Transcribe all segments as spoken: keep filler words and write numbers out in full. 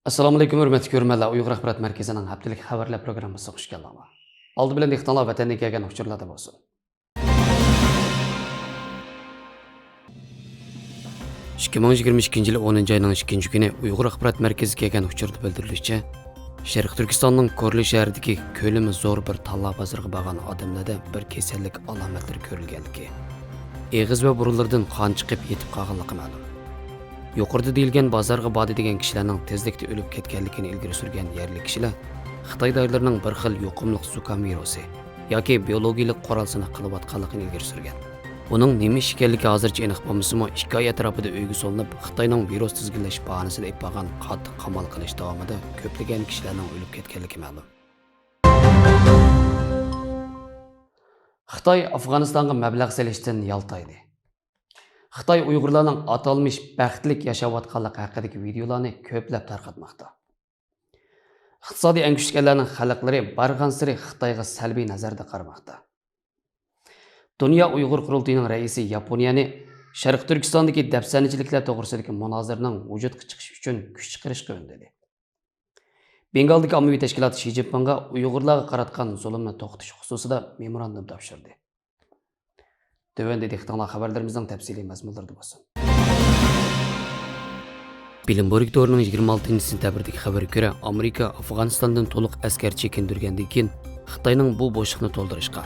ئەسسالامۇئەلەيكۇم، ھۆرمەتلىك كۆرۈرمەنلەر. ئۇيغۇر ئاخبارات مەركىزىنىڭ ھەپتىلىك خەۋەرلەر پروگراممىسىغا خۇش كەلدىڭلار. ئالدى بىلەن دىققىتىڭلار ۋەتەندىن كەلگەن ئۇچۇرلاردا بولسۇن. ئىككى مىڭ يىگىرمە ئىككىنچى يىل ئونىنچى ئاينىڭ ئىككىنچى كۈنى ئۇيغۇر ئاخبارات مەركىزىگە كەلگەن ئۇچۇردا بىلدۈرۈلۈشىچە، شەرقىي تۈركىستاننىڭ كورلى شەھىرىدىكى كۆلىمى زور بىر تاللا بازىرىغا بارغان ئادەملەردە بىر كېسەللىك ئالامەتلىرى كۆرۈلگەنلىكى، ئېغىز ۋە بۇرۇنلىرىدىن قان چىقىپ يېتىپ قالغانلىقى مەلۇم. يۇقىرىدا دېيىلگەن بازارغا باردى دېگەن كىشىلەرنىڭ تېزلىكتە ئۆلۈپ كەتكەنلىكىنى ئىلگىرى سۈرگەن يەرلىك كىشىلەر خىتاي دائىرىلىرىنىڭ بىر خىل يۇقۇملۇق زۇكام ۋىرۇسى ياكى بىيولوگىيىلىك قورال سىناق قىلىۋاتقانلىقىنى ئىلگىرى سۈرگەن. بۇنىڭ نېمە ئىش ئىكەنلىكى ھازىرچە ئېنىق بولمىسىمۇ، ئىككى ئاي ئەتراپىدا ئۆيگە سولىنىپ، خىتاينىڭ ۋىرۇس تىزگىنلەش باھانىسىدا ئېلىپ بارغان قاتتىق قامال قىلىش داۋامىدا كۆپلىگەن كىشىلەرنىڭ ئۆلۈپ كەتكەنلىكى مەلۇم. خىتاي ئافغانىستانغا مەبلەغ سېلىشتىن يالتايدى. خىتاي ئۇيغۇرلارنىڭ ئاتالمىش بەختلىك ياشاۋاتقانلىقى ھەققىدىكى ۋىدېئولارنى كۆپلەپ تارقاتماقتا. ئىقتىسادىي ئەڭ كۈچلۈك ئەللەرنىڭ خەلقلىرى بارغانسېرى خىتايغا سەلبىي نەزەردە قارىماقتا. دۇنيا ئۇيغۇر قۇرۇلتىيىنىڭ رەئىسى ياپونىيەنى شەرقىي تۈركىستاندىكى دەپسەندىچىلىكلەر توغرىسىدىكى مۇنازىرىنىڭ ۋۇجۇدقا چىقىشى ئۈچۈن كۈچ چىقىرىشقا ئۈندىدى. بېنگالدىكى ئاممىۋى تەشكىلات شى جىنپىڭغا ئۇيغۇرلارغا قاراتقان زۇلۇمنى توختىتىش خۇسۇسىدا مېموراندۇم تاپشۇردى. تۆۋەندە دىققىتىڭلار خەۋەرلىرىمىزنىڭ تەپسىلىي مەزمۇنلىرىدا بولسۇن. بلومبېرگ تورىنىڭ يىگىرمە ئالتىنچى سېنتەبىردىكى خەۋىرىگە كۆرە، ئامېرىكا ئافغانىستاندىن تولۇق ئەسكەر چېكىندۈرگەندىن كېيىن، خىتاينىڭ بۇ بوشلۇقنى تولدۇرۇشقا،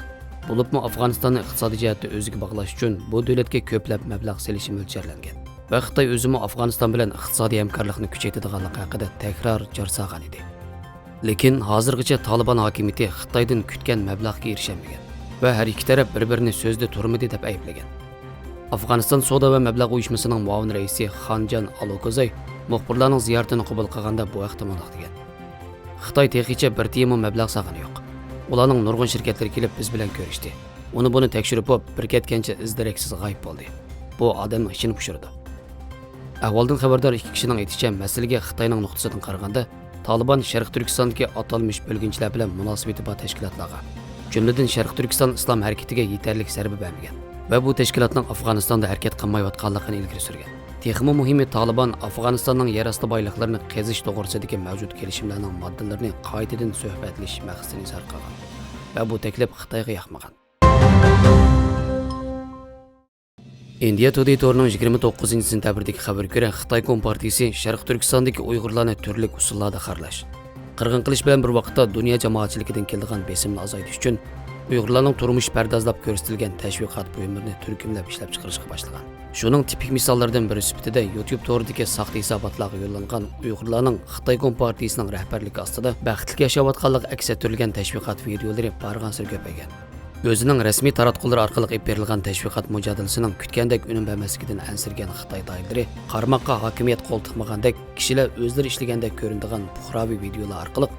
بولۇپمۇ ئافغانىستاننى ئىقتىسادىي جەھەتتە ئۆزىگە باغلاش ئۈچۈن بۇ دۆلەتكە كۆپلەپ مەبلەغ سېلىشى مۆلچەرلەنگەن ۋە خىتاي ئۆزىمۇ ئافغانىستان بىلەن ئىقتىسادىي ھەمكارلىقنى كۈچەيتىدىغانلىقى ھەققىدە تەكرار جار سالغان ئىدى. لېكىن ھازىرغىچە تالىبان ھاكىمىيىتى خىتايدىن كۈتكەن مەبلەغكە ئېرىشەلمىگەن ۋە ھەر ئىككى تەرەپ بىر-بىرىنى سۆزدە تۇرمىدى دەپ ئەيىبلىگەن. ئافغانىستان سودا ۋە مەبلەغ ئۇيۇشمىسىنىڭ مۇئاۋىن رەئىسى خانجان ئالوكوزاي مۇخبىرلارنىڭ زىيارىتىنى قوبۇل قىلغاندا بۇ ھەقتە مۇنداق دېگەن: «خىتاي تېخىچە بىر تىيىنمۇ مەبلەغ سالغىنى يوق. ئۇلارنىڭ نۇرغۇن شىركەتلىرى كېلىپ بىز بىلەن كۆرۈشتى. ئۇنى بۇنى تەكشۈرۈپ بولۇپ، بىر كەتكەنچە ئىز دېرەكسىز غايىب بولدى. بۇ ئادەمنىڭ ئىچىنى پۇشۇرىدۇ.» ئەھۋالدىن خەۋەردار ئىككى كىشىنىڭ ئېيتىشىچە، مەسىلىگە خىتاينىڭ نۇقتىسىدىن قارىغاندا، تالىبان شەرقىي تۈركىستاندىكى ئاتالمىش بۆلگۈنچىلەر بىلەن مۇناسىۋىتى بار تەشكىلاتلارغا، جۈملىدىن شەرقىي تۈركىستان ئىسلام ھەرىكىتىگە يېتەرلىك زەربە بەرمىگەن ۋە بۇ تەشكىلاتنىڭ ئافغانىستاندا ھەرىكەت قىلمايۋاتقانلىقىنى ئىلگىرى سۈرگەن. تېخىمۇ مۇھىمى، تالىبان ئافغانىستاننىڭ يەر ئاستى بايلىقلىرىنى قېزىش توغرىسىدىكى مەۋجۇت كېلىشىملەرنىڭ ماددىلىرىنى قايتىدىن سۆھبەتلىشىش مەقسىتىنى ئىزھار قىلغان ۋە بۇ تەكلىپ خىتايغا ياقمىغان. ئىندىيا تۇدەي تورىنىڭ يىگىرمە توققۇزىنچى سېنتەبىردىكى خەۋىرىگە كۆرە، خىتاي كومپارتىيىسى شەرقىي تۈركىستاندىكى ئۇيغۇرلارنى تۈرلۈك ئۇسۇللاردا خارلاش، قىرغىن قىلىش بىلەن بىر ۋاقىتتا دۇنيا جامائەتچىلىكىدىن كېلىدىغان بېسىمنى ئازايتىش ئۈچۈن ئۇيغۇرلارنىڭ تۇرمۇشى پەردازلاپ كۆرسىتىلگەن تەشۋىقات بۇيۇملىرىنى تۈركۈملەپ ئىشلەپچىقىرىشقا باشلىغان. شۇنىڭ تىپىك مىساللىرىدىن بىرى سۈپىتىدە يۇتيۇب تورىدىكى ساختا ھېساباتلارغا يوللانغان ئۇيغۇرلارنىڭ خىتاي كومپارتىيىسىنىڭ رەھبەرلىكى ئاستىدا بەختلىك ياشاۋاتقانلىقى ئەكس ئەتتۈرۈلگەن تەشۋىقات ۋىدېئولىرى بارغانسېرى كۆپەيگەن. ئۆزىنىڭ رەسمىي تاراتقۇلىرى ئارقىلىق ئېلىپ بېرىلغان تەشۋىقات مۇجادىلىسىنىڭ كۈتكەندەك ئۈنۈم بەرمەسلىكىدىن ئەنسىرىگەن خىتاي دائىرىلىرى قارىماققا ھاكىمىيەت قول تىقمىغاندەك، كىشىلەر ئۆزلىرى ئىشلىگەندەك كۆرۈنىدىغان پۇقراۋى ۋىدېئولار ئارقىلىق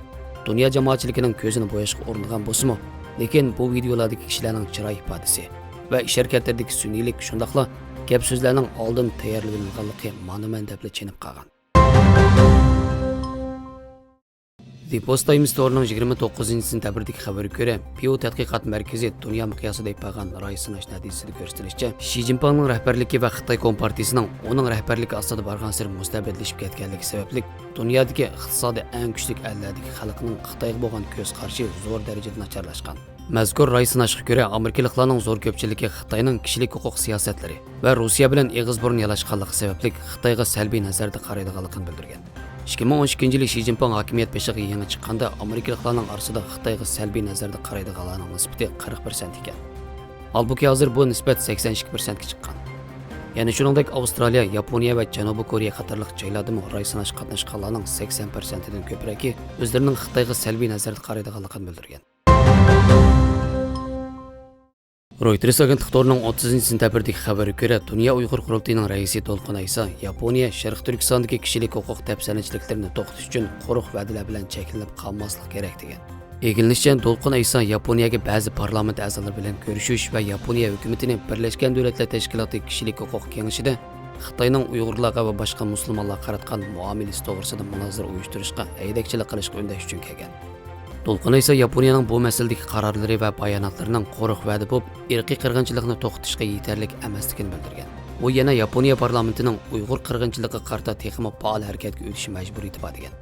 دۇنيا جامائەتچىلىكىنىڭ كۆزىنى بوياشقا ئۇرۇنغان بولسىمۇ، لېكىن بۇ ۋىدېئولاردىكى كىشىلەرنىڭ چىراي ئىپادىسى ۋە ئىش ھەرىكەتلىرىدىكى سۈنئىيلىك، شۇنداقلا گەپ سۆزلەرنىڭ ئالدىن تەييارلىۋېلىنغانلىقى مانا مەن دەپلا چېنىپ قالغان. The Post Times تورىنىڭ يىگىرمە توققۇزىنچى سېنتەبىردىكى خەۋىرىگە كۆرە، پيۇ تەتقىقات مەركىزى دۇنيا مىقياسىدا ئېلىپ بارغان راي سىناش نەتىجىسىدە كۆرسىتىلىشىچە، شى جىنپىڭنىڭ رەھبەرلىكى ۋە خىتاي كومپارتىيىسىنىڭ ئۇنىڭ رەھبەرلىكى ئاستىدا بارغانسېرى مۇستەبىتلىشىپ كەتكەنلىكى سەۋەبلىك، دۇنيادىكى ئىقتىسادى ئەڭ كۈچلۈك ئەللەردىكى خەلقنىڭ خىتايغا بولغان كۆز قارىشى زور دەرىجىدە ناچارلاشقان. مەزكۇر راي سىناشقا كۆرە، ئامېرىكىلىقلارنىڭ زور كۆپچىلىكى خىتاينىڭ كىشىلىك ھوقۇق سىياسەتلىرى ۋە روسىيە بىلەن ئېغىز بۇرۇن يالاشقانلىقى سەۋەبلىك خىتايغا سەلبىي نەزەردە قارايدىغانلىقىنى بىلدۈرگەن. ئىككى مىڭ ئون ئىككىنچى يىلى شى جىنپىڭ ھاكىمىيەت بېشىغا يېڭى چىققاندا، ئامېرىكىلىقلارنىڭ ئارىسىدا خىتايغا سەلبىي نەزەردە قارايدىغانلارنىڭ نىسبىتى قىرىق پىرسەنت ئىكەن. ھالبۇكى، ھازىر بۇ نىسبەت سەكسەن ئىككى پىرسەنتكە چىققان. يەنە شۇنىڭدەك، ئاۋسترالىيە، ياپونىيە ۋە جەنۇبىي كورېيە قاتارلىق جايلاردىمۇ راي سىناش قاتناشقانلارنىڭ سەكسەن پىرسەنتىدىن كۆپرەكى ئۆزلىرىنىڭ خىتايغا سەلبىي نەزەردە قارايدىغانلىقىنى بىلدۈرگەن. رويتېرس ئاگېنتلىق تورىنىڭ ئوتتۇزىنچى سېنتەبىردىكى خەۋىرىگە كۆرە، دۇنيا ئۇيغۇر قۇرۇلتىيىنىڭ رەئىسى دولقۇن ئەيسا ياپونىيە شەرقىي تۈركىستاندىكى كىشىلىك ھوقۇق دەپسەندىچىلىكلىرىنى توختىتىش ئۈچۈن قۇرۇق ۋەدىلەر بىلەن چەكلىنىپ قالماسلىق كېرەك، دېگەن. ئىگىلىنىشىچە، دولقۇن ئەيسا ياپونىيەگە بەزى پارلامېنت ئەزالىرى بىلەن كۆرۈشۈش ۋە ياپونىيە ھۆكۈمىتىنى بىرلەشكەن دۆلەتلەر تەشكىلاتى كىشىلىك ھوقۇق كېڭىشىدە خىتاينىڭ ئۇيغۇرلارغا ۋە باشقا مۇسۇلمانلارغا قاراتقان مۇئامىلىسى توغرىسىدا مۇنازىرە ئۇيۇشتۇرۇشقا ھەيدەكچىلىك قىلىشقا ئۈندەش ئۈچۈن كەلگەن. دولقۇن ئەيسا ياپونىيەنىڭ بۇ مەسىلىدىكى قارارلىرى ۋە باياناتلىرىنىڭ قۇرۇق ۋەدە بولۇپ، ئىرقىي قىرغىنچىلىقنى توختىتىشقا يېتەرلىك ئەمەسلىكىنى بىلدۈرگەن. ئۇ يەنە ياپونىيە پارلامېنتىنىڭ ئۇيغۇر قىرغىنچىلىقىغا قارىتا تېخىمۇ پائال ھەرىكەتكە ئۆتۈش مەجبۇرىيىتى بار، دېگەن.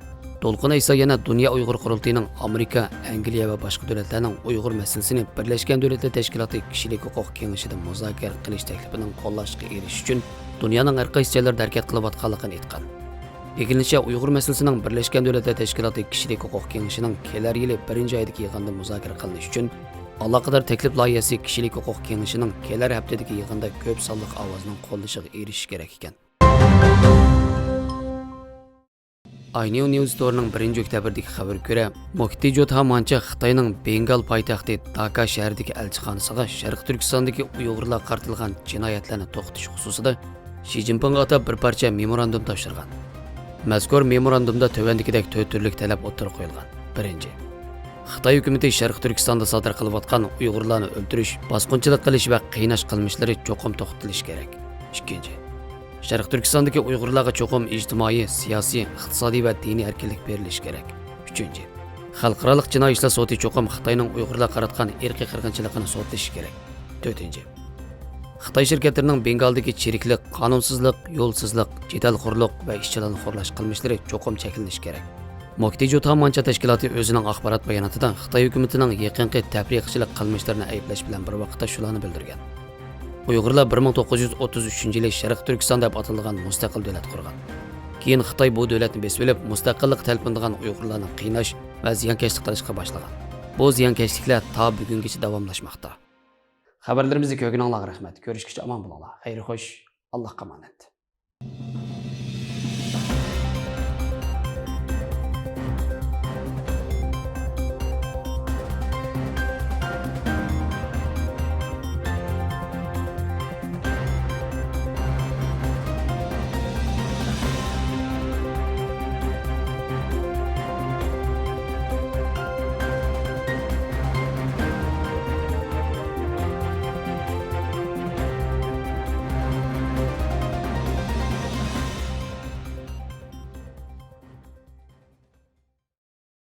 دولقۇن ئەيسا يەنە دۇنيا ئۇيغۇر قۇرۇلتىيىنىڭ ئامېرىكا، ئەنگلىيە ۋە باشقا دۆلەتلەرنىڭ ئۇيغۇر مەسىلىسىنى بىرلەشكەن دۆلەتلەر تەشكىلاتى كىشىلىك ھوقۇق كېڭىشىدە مۇزاكىرە قىلىش تەكلىپىنىڭ قوللاشقا ئېرىشىش ئۈچۈن دۇنيانىڭ ھەر قايسى جايلىرىدا ھەرىكەت قىلىۋاتقانلىقىنى ئېيتقان. ئىگىلىنىشىچە، ئۇيغۇر مەسىلىسىنىڭ بىرلەشكەن دۆلەتلەر تەشكىلاتى كىشىلىك ھوقۇق كېڭىشىنىڭ كېلەر يىلى بىرىنچى ئايدىكى يىغىنىدا مۇزاكىرە قىلىنىشى ئۈچۈن ئالاقىدار تەكلىپ لايىھەسى كىشىلىك ھوقۇق كېڭىشىنىڭ كېلەر ھەپتىدىكى يىغىندا كۆپ سانلىق ئاۋازنىڭ قوللىشىغا ئېرىشىشى كېرەك ئىكەن. ئاينيۇ نيۇز تورىنىڭ بىرىنچى ئۆكتەبىردىكى خەۋىرىگە كۆرە، موكتىجوتا مانچا خىتاينىڭ بېنگال پايتەختى داكا شەھىرىدىكى ئەلچىخانىسىغا شەرقىي تۈركىستاندىكى ئۇيغۇرلارغا قارىتىلغان جىنايەتلەرنى توختىتىش خۇسۇسىدا شى جىنپىڭغا ئاتاپ بىر پارچە مېموراندۇم تاپشۇرغان. مەزكۇر مېموراندۇمدا تۆۋەندىكىدەك تۆت تۈرلۈك تەلەپ ئوتتۇرىغا قويۇلغان. بىرىنچى، خىتاي ھۆكۈمىتى شەرقىي تۈركىستاندا سادىر قىلىۋاتقان ئۇيغۇرلارنى ئۆلتۈرۈش، باسقۇنچىلىق قىلىش ۋە قىيناش قىلمىشلىرى چوقۇم توختىتىلىشى كېرەك. ئىككىنچى، شەرقىي تۈركىستاندىكى ئۇيغۇرلارغا چوقۇم ئىجتىمائىي، سىياسىي، ئىقتىسادىي ۋە دىنىي ئەركىنلىك بېرىلىشى كېرەك. ئۈچىنچى، خەلقئارالىق جىنايى ئىشلار سوتى چوقۇم خىتاينىڭ ئۇيغۇرلارغا قاراتقان ئىرقىي قىرغىنچىلىقىنى سوتلىشى كېرەك. تۆتىنچى، خىتاي شىركەتلىرىنىڭ بېنگالدىكى چىرىكلىك، قانۇنسىزلىق، يولسىزلىق، جېدەلخورلۇق ۋە ئىشچىلارنى خورلاش قىلمىشلىرى چوقۇم چەكلىنىشى كېرەك. موكتىجوتا مانچا تەشكىلاتى ئۆزىنىڭ ئاخبارات باياناتىدا خىتاي ھۆكۈمىتىنىڭ يېقىنقى تەپرىقىچىلىك قىلمىشلىرىنى ئەيىبلەش بىلەن بىر ۋاقىتتا شۇلارنى بىلدۈرگەن. ئۇيغۇرلار بىر مىڭ توققۇز يۈز ئوتتۇز ئۈچىنچى يىلى شەرقىي تۈركىستان دەپ ئاتىلىدىغان مۇستەقىل دۆلەت قۇرغان. كېيىن خىتاي بۇ دۆلەتنى بېسىۋېلىپ، مۇستەقىللىق تەلپۈنىدىغان ئۇيغۇرلارنى قىيناش ۋە زىيانكەشلىك قىلىشقا باشلىغان. بۇ زىيانكەشلىكلەر تا بۈگۈنگىچە داۋاملاشماقتا. خەۋەرلىرىمىزنى كۆرگىنىڭلارغا رەھمەت. كۆرۈشكىچە ئامان بولۇڭلار. خەير خوش. ئاللاھقا ئامانەت.